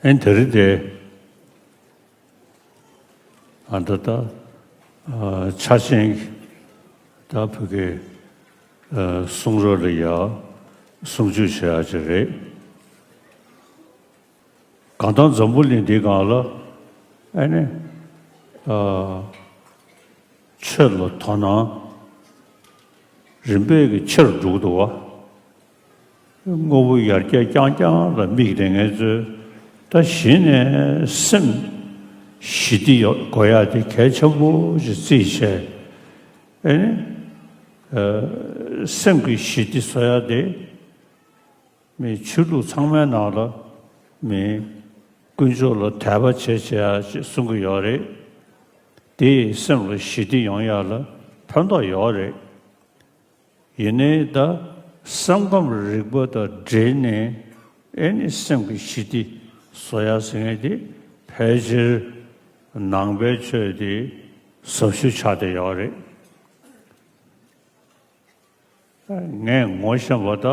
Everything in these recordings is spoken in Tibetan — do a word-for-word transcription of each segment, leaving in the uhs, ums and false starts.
ཨེ་དེ་རིང་དེ་ཨ་ད་ད་ཨ་ཆ་ཆེན་ད་བོད་ཀྱི་ཨ་གསུང་རབ་ལ་ཡ་གསུང་ཆོས་བྱེད་ཡ་ཅིག་རེད། གང་ལྟར་འཛམ་བུ་གླིང་འདིའི་སྒང་ལ་ཨེ་ནི་ཨ་ཆོས་ལ་དོ་སྣང་རིམ་པས་ཀྱི་ཆེ་རུ་འགྲོ་གི་འདུག་བ། དངོས་པོ་ཡར་རྒྱས་རྐྱང་རྐྱང་ལ་དམིགས་བསྡད་མཁན་ཚོས་ད་གཞི་ནས་སེམས་ཞི་བདེ་ཡོད་དགོས་ཡ་དེ་གལ་ཆེན་པོ་ཞིག་བརྩིས་བྱས། ཨེ་ནི་ཨ་སེམས་ཀྱི་ཞི་བདེ་བཟོ་ཡ་དེ་མི་ཆོས་ལུགས་ཚང་མའི་ནང་ལ་མི་དཀོན་མཆོག་ལ་དད་པ་བྱེད་བྱེད་ཡ་ཞེས་གསུང་གི་ཡོད་རེད། དེས་སེམས་ལ་ཞི་བདེ་ཡོང་ཡ་ལ་ཕན་ཐོགས་ཡོད་རེད། ཡིན་ནའི་ད་སེམས་ཁམས་རིག་པ་དང་འབྲེལ་ནས་ཨེ་ནི་སེམས་ཀྱི་ཞི་བདེ་བཟོ་ཡ་ཟེར་མཁན་དེ་ཕལ་ཆེར་ནང་པའི་ཆོས་དེ་ཟབ་ཤོས་ཆགས་བསྡད་ཡོད་རེད། ངས་ངོ་ཤེས་པ་ད་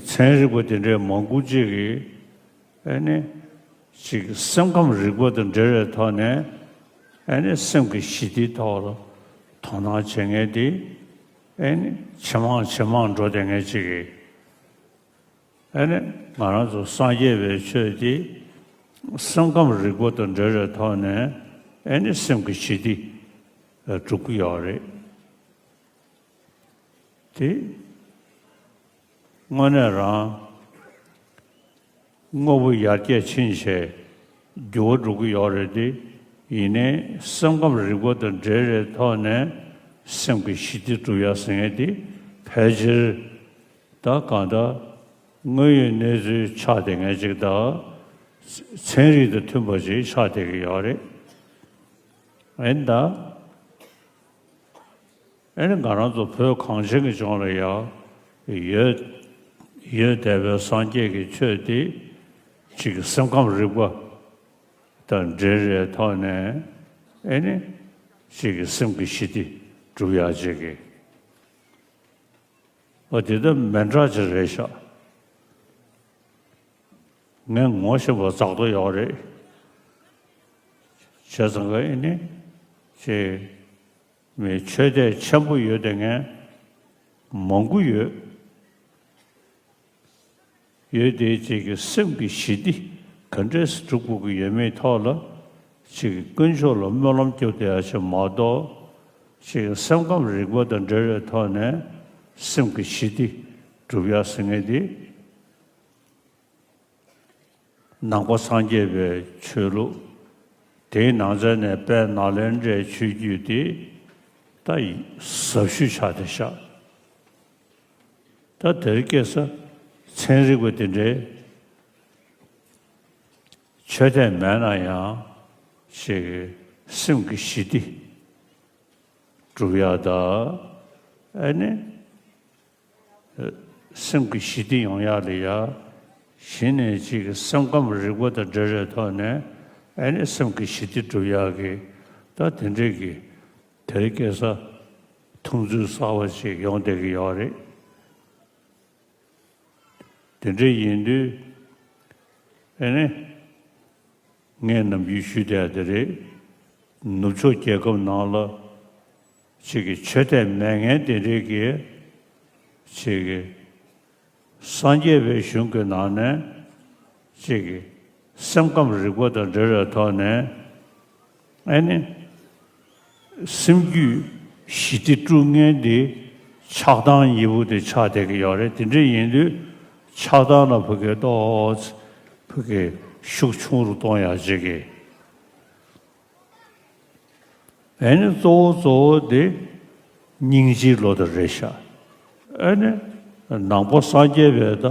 ཚན་རིག་པ་དེ་འདྲའི་མང་པོ་ཅིག་གིས་ཨེ་ནི་ཅིག་སེམས་ཁམས་རིག་པ་དང་འབྲེལ་བའི་ཐོག་ནས་ཨེ་ནི་སེམས་ཀྱི་ཞི་བདེའི་ཐོག་ལ་དོ་སྣང་བྱེད་མཁན་དེ་ཨེ་ནི་ཇེ་མང་ཇེ་མང་འགྲོ་བསྡད་མཁན་ཅིག་གིས། ཨེ་ནི་ང་རང་ཚོ་སངས་རྒྱས་པའི་ཆོས་འདི་སེམས་ཁམས་རིག་པ་དང་འབྲེལ་བའི་ཐོག་ནས་ཨེ་ནི་སེམས་ཀྱི་ཞི་བདེ་སྒྲུབ་ཀྱི་ཡོད་རེད། དེ་དངོས་གནས་རང་དངོས་པོ་ཡར་རྒྱས་ཕྱིན་བྱས་འགྱུར་བ་འགྲོ་གི་ཡོད་རེད་དེ། ཡིན་ནའི་སེམས་ཁམས་རིག་པ་དང་འབྲེལ་བའི་ཐོག་ནས་སེམས་ཀྱི་ཞི་བདེ་སྒྲུབ་ཡ་ཟེར་མཁན་དེ་ཕལ་ཆེར་ད་གང་ལྟར་དངོས་ཡོད་གནས་ཚུལ་ཆགས་བསྡད་མཁན་ཅིག་དང་། ཚན་རིག་དང་མཐུན་པ་ཅིག་ཆགས་བསྡད་ཀྱི་ཡོད་རེད། ཨེ་ནི་ད་ཨེ་ནི་ང་རང་ཚོ་བོད་གངས་ཅན་གྱི་ལྗོངས་ལ་ཡང་ཡོད་ཡོད་བསྡད་པའི་སངས་རྒྱས་ཀྱི་ཆོས་དེ་ཅིག་སེམས་ཁམས་རིག་པ་དང་འབྲེལ་བའི་ཐོག་ནས་ཨེ་ནི་ཅིག་སེམས་ཀྱི་ཞི་བདེ་སྒྲུབ་ཡག་ཅིག་གི། ཨོ་དེ་ལྟ་མི་འདྲ་ཅིག་རེད་ཤག་ངས་ངོ་ཤེས་པ་རྫོགས་མདོག་ཡོད་རེད། བྱས་ཙང་ག་ཨེ་ནི་ཅིག་མི་ཆོས་དད་ཆེན་པོ་ཡོད་བསྡད་མཁན་མང་པོ་ཡོད། ཡོད་དེ་ཅིག་གི་སེམས་ཀྱི་ཞི་བདེ་ག་འདྲས་སྒྲུབ་དགོས་ཀྱི་ཡོད་མེད་ཐོག་ལ་ཅིག་གི་དཀོན་མཆོག་ལ་སྨོན་ལམ་རྒྱོབ་བསྡད་ཡ་ཞིག་མ་གཏོགས། ཅིག་སེམས་ཁམས་རིག་པ་དང་འབྲེལ་བའི་ཐོག་ནས་སེམས་ཀྱི་ཞི་བདེ་སྒྲུབ་ཡ་ཟེར་མཁན་དེ། ནང་པ་སངས་རྒྱས་པའི་ཆོས་ལུགས། དེའི་ནང་ཚན་ནས་དཔལ་ནཱ་ལེནྡྲའི་ཆོས་བརྒྱུད་དེ་ད་ཟབ་ཤོས་ཆགས་བསྡད་ཤག་ད་དེར་སྐྱེས་ས་ཚན་རིག་པ་དེ་འདྲའི་ཆོས་དད་མེད་ན་ཡང་ཞིག་སེམས་ཀྱི་ཞི་བདེ་སྒྲུབ་ཡ་ད་ཨ་ནི། སེམས་ཀྱི་ཞི་བདེ་ཡོང་ཡག་ལ་ཡ། གཞི་ནས་ཅིག་སེམས་ཁམས་རིག་པ་དང་འབྲེལ་བའི་ཐོག་ནས་ཨ་ནི་སེམས་ཀྱི་ཞི་བདེ་སྒྲུབ་ཡག་གི་ད་དེ་འདྲས་ཀྱི་དེར་སྐྱེས་ས་མཐོང་ཚུལ་གསར་བ་ཞིག་ཡོང་བསྡད་ཀྱི་ཡོད་རེད། དེ་འདྲས་ཡིན་དུས་ཨ་ནི། ངས་ནམ་རྒྱུན་ཞུས་བསྡད་དེ་རེད། ནུབ་ཕྱོགས་རྒྱལ་ཁབ་ནང་ལ་ཅིག་གི་ཆོས་དད་མེད་མཁན་དེ་འདྲས་ཀྱི་ཅིག་གི་སངས་རྒྱས་པའི་གཞུང་གི་ནང་ནས་ཅིག་གི་སེམས་ཁམས་རིག་པ་དང་འབྲེལ་བའི་ཐོག་ནས་ཨ་ནི། སེམས་རྒྱུད་ཞི་བདེ་དཀྲུག་མཁན་དེ་ཆགས་སྡང་གཉིས་པོ་དེ་ཆགས་བསྡད་ཀྱི་ཡོད་རེད། དེ་འདྲ་ཡིན་དུས་ཆགས་སྡང་ལ་ཕ་གི་ཏོག་ཙམ་ཕ་གི་ཤུགས་ཆུང་རུ་གཏོང་ཡག་ཅིག་གི་ཨ་ནི་གཙོ་བོ་གཙོ་བོ་དེ་སྙིང་རྗེའི་བློ་དེ་རེད་ཤག་ཨ་ནི་ནང་པ་སངས་རྒྱས་པའི་ད་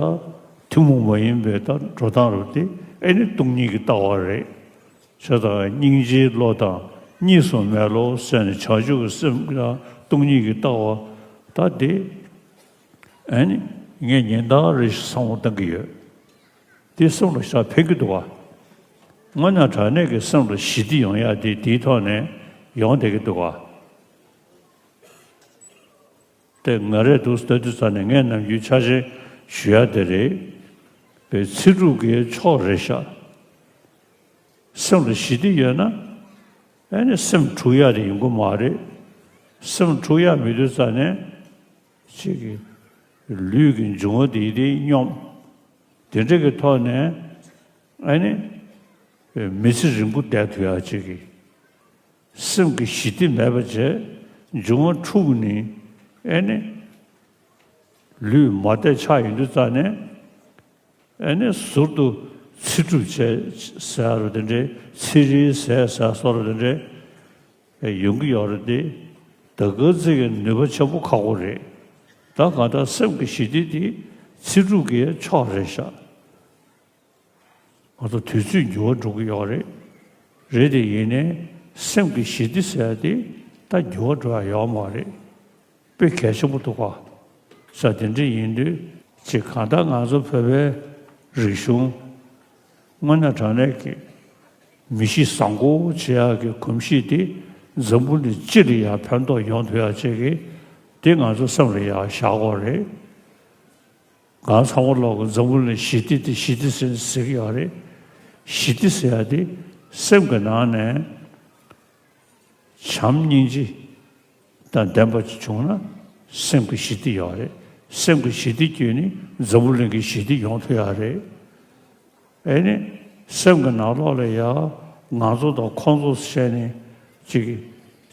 ཐུན་མོང་མ་ཡིན་པའི་ད་འགྲོ་སྟངས་རུ་དེ་ཨ་ནི་སྟོང་ཉིད་ཀྱི་ལྟ་བ་རེད། བྱས་ཙང་སྙིང་རྗེའི་བློ་དང་གཉིས་སུ་མེད་བློ་ཟེར་ནས་བྱང་ཆུབ་ཀྱི་སེམས་དང་སྟོང་ཉིད་ཀྱི་ལྟ་བ་ད་དེ་ཨ་ནི་ངས་ཉིན་ལྟར་རེ་བཞིན་བསམ་བློ་གཏོང་གི་ཡོད། དེ་སེམས་ལ་ཞེ་དྲག་ཕན་གྱི་འདུག་བ། དངོས་གནས་དྲང་གནས་ཀྱི་སེམས་ལ་ཞི་བདེ་ཡོང་ཡག་དེ་དེའི་ཐོག་ནས་ཡོང་བསྡད་ཀྱི་འདུག་བ། དེ་ང་རས་འདུག་ལྟ་དུས་ཙ་ནས་ངས་ནམ་རྒྱུན་འཆར་ཅན་ཞུ་ཡ་དེ་རེད། པའི་ཚེ་སྒྲུབ་ཀྱི་མཆོག་རེད་ཤག་སེམས་ལ་ཞི་བདེ་ཡོད་ན། ཨ་ནི་སེམས་འཁྲུག་ཡག་དེ་ཡོང་གི་མ་རེད། སེམས་འཁྲུག་ཡག་མེད་དུས་ཙ་ནས། ཅིག་གི་ལུས་ཀྱི་འབྱུང་བ་དེ་དེ་སྙོམས། དེ་འདྲ་གི་ཐོག་ནས་ཨ་ནི་མི་ཚེ་རིང་པོ་བསྡད་ཐུབ་ཡག་ཅིག་གི། སེམས་ཀྱི་ཞི་བདེ་མེད་པ་བྱས། འབྱུང་བ་འཁྲུགས་ནས་ཨ་ནི་ལུས་མ་བདེ་ཆགས་ཡོང་དུས་ཙ་ནས། ཨ་ནི་ཟུར་དུ་ཚེ་སྒྲུབ་བྱས་ཟེར་རོ་དེ་འདྲའི་ཚེ་རིལ་ཟས་ཟ་སོགས་རོ་དེ་འདྲའི་ཡོང་གི་ཡོད་རེད་དེ། ད་ག་ཚོད་ཀྱི་ནུས་པ་ཆེན་པོ་ཁག་པོ་རེད། ད་གང་ལྟར་སེམས་ཀྱི་ཞི་བདེ་དེ་ཚེ་སྒྲུབ་ཀྱི་མཆོག་རེད་ཤག་ང་ཚོ་དུས་ཚོད་འགྱུར་བ་འགྲོ་གི་ཡོད་རེད། རེད་དེ་ཡིན་ནའི་སེམས་ཀྱི་ཞི་བདེ་ཟེར་ཡ་དེ་ད་འགྱུར་བ་འགྲོ་ཡ་ཡོད་མ་རེད། དཔེ་གལ་ཆེན་པོ་འདུག་ག་ས་དེ་འདྲ་ཡིན་དུས་ཅིག་གང་ལྟར་ང་ཚོ་བོད་པའི་རིག་གཞུང་དངོས་གནས་དྲང་གནས་ཀྱི་མི་གཤིས་བཟང་པོ་བྱེད་ཡག་གི་གོམས་གཤིས་དེ་འཛམ་བུ་གླིང་སྤྱི་ལ་ཡང་ཕན་ཐོགས་ཡོང་ཐུབ་ཡག་ཅིག་གི་དེ་ང་ཚོ་སེམས་ལ་ཡང་བཞག་དགོས་རེད། ང་ཚང་མ་ལོག་གི་འཛམ་བུ་གླིང་ཞི་བདེ་དེ་ཞི་བདེ་ཟེར་ཟེར་གི་ཡོད་རེད། ཞི་བདེ་ཟེར་ཡ་དེ་སེམས་ཀྱི་ནང་ནས་བྱམས་སྙིང་རྗེ་དང་ལྡན་པ་ཅིག་བྱུང་ན་སེམས་ཀྱི་ཞི་བདེ་ཡོད་རེད། སེམས་ཀྱི་ཞི་བདེ་བརྒྱུད་ནས་འཛམ་བུ་གླིང་གི་ཞི་བདེ་ཡོང་ཐུབ་ཡ་རེད། ཨེ་ནི་སེམས་ཀྱི་ནང་ལོགས་ལ་ཡ་ང་ཚོ་དང་ཁོང་ཚོ་བྱས་ནས་ཅིག་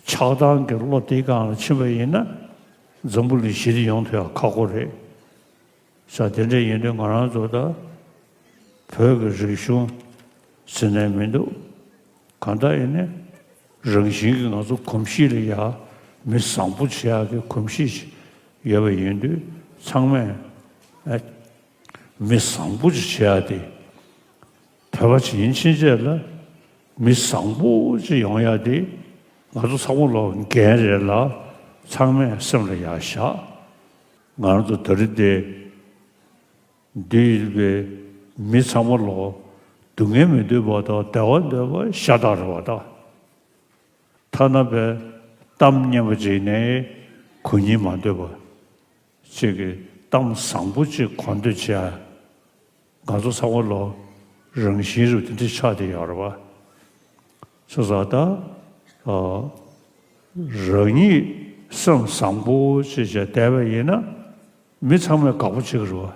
ཆགས་སྡང་གི་བློ་དེའི་སྒང་ལ་ཕྱིན་པ་ཡིན་ན་འཛམ་བུ་གླིང་ཞི་བདེ་ཡོང་ཐུབ་ཡ་ཁག་པོ་རེད། ས་དེ་འདྲ་ཡིན་དུས་ང་རང་ཚོ་ད་བོད་ཀྱི་རིག་གཞུང་ཟེར་ནས་མི་འདུག་གང་ལྟར་ཡིན་ནའི་རང་བཞིན་གྱི་ང་ཚོ་གོམས་གཤིས་ལ་ཡ་མི་བཟང་པོ་བྱེད་ཡག་གི་གོམས་གཤིས་ཤིག་ཡོད་པ་ཡིན་དུས་ཚང་མས་ཨ་མི་བཟང་པོ་ཅིག་བྱེད་ཡག་དེ་བོད་པ་ཅིག་ཡིན་ཕྱིན་ཆད་ལ་མི་བཟང་པོ་ཅིག་ཡོང་ཡག་དེ་ང་ཚོ་ཚང་མ་ལོག་འགན་རེད་ལ་ཚང་མས་སེམས་ལ་ཡ་བཞག་ང་རང་ཚོ་ད་རེས་དེ། འདི་ཡིན་པས་མི་ཚང་མ་ལོ་སྡུག་བསྔལ་མི་འདོད་པ་དང་བདེ་བ་འདོད་པ་ཤ་སྟག་རེད་བ་དང་། ཐ་ན་པའི་གཏམ་སྙན་པ་ཅིག་ནས་གོ་སྙིང་མ་འདོད་པ་ཅིག་གི་གཏམ་བཟང་པོ་ཅིག་གོ་འདོད་བྱས། ང་ཚོ་ཚང་མ་ལོ་རང་བཞིན་རུ་དེ་འདྲ་ཆགས་བསྡད་ཡོད་རེད་བ། སོ་སོ་ད་རང་ཉིད་སེམས་བཟང་པོ་ཅིག་བྱས་བསྡད་པ་ཡིན་ན། མི་ཚང་མས་དགའ་པོ་བྱེད་ཀྱི་རེད་བ།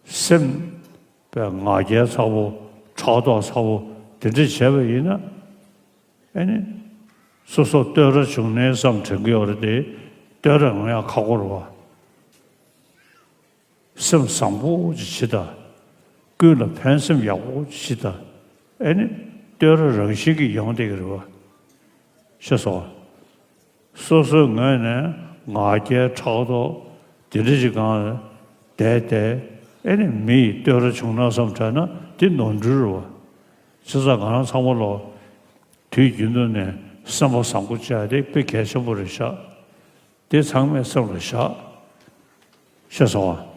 སེམས་པའི་ང་རྒྱལ་ཚ་པོ་ཕྲག་དོག་ཚ་པོ་དེ་འདྲ་བྱས་པ་ཡིན་ན། ཨ་ནི་སོ་སོ་བསྟོད་ར་བྱུང་ནའི་བསམ་དྲན་གྱི་ཡོད་རེད་དེ། བསྟོད་ར་ཡོང་ཡག་ཁག་པོ་རེད་བ། སེམས་བཟང་པོ་ཅིག་བྱེད་དང་། ཀུན་ལ་ཕན་སེམས་ཡག་པོ་ཅིག་བྱེད་དང་། ཨ་ནི་བསྟོད་ར་རང་བཞིན་གྱིས་ཡོང་བསྡད་ཀྱི་རེད་བ། ཤེས་སོང་ངས། སོ་སོའི་ངོས་ནས་ང་རྒྱལ་ཕྲག་དོག་དེ་འདྲ་ཞིག་སྒང་བསྡད་དེ། ཨེ་ནི་མི་ཡིས་བསྟོད་ར་བྱུང་ན་བསམ་དྲན་ན་དེ་ནོར་འཁྲུལ་རེད་བ། བྱས་ཙང་ང་རང་ཚང་མ་ལོ་དུས་རྒྱུན་དུ་ནས་སེམས་པ་བཟང་པོ་བྱས་དེ་དཔེ་གལ་ཆེན་པོ་རེད་ཤག་དེ་ཚང་མས་སེམས་ལ་བཞག་ཤེས་སོང་ཨ།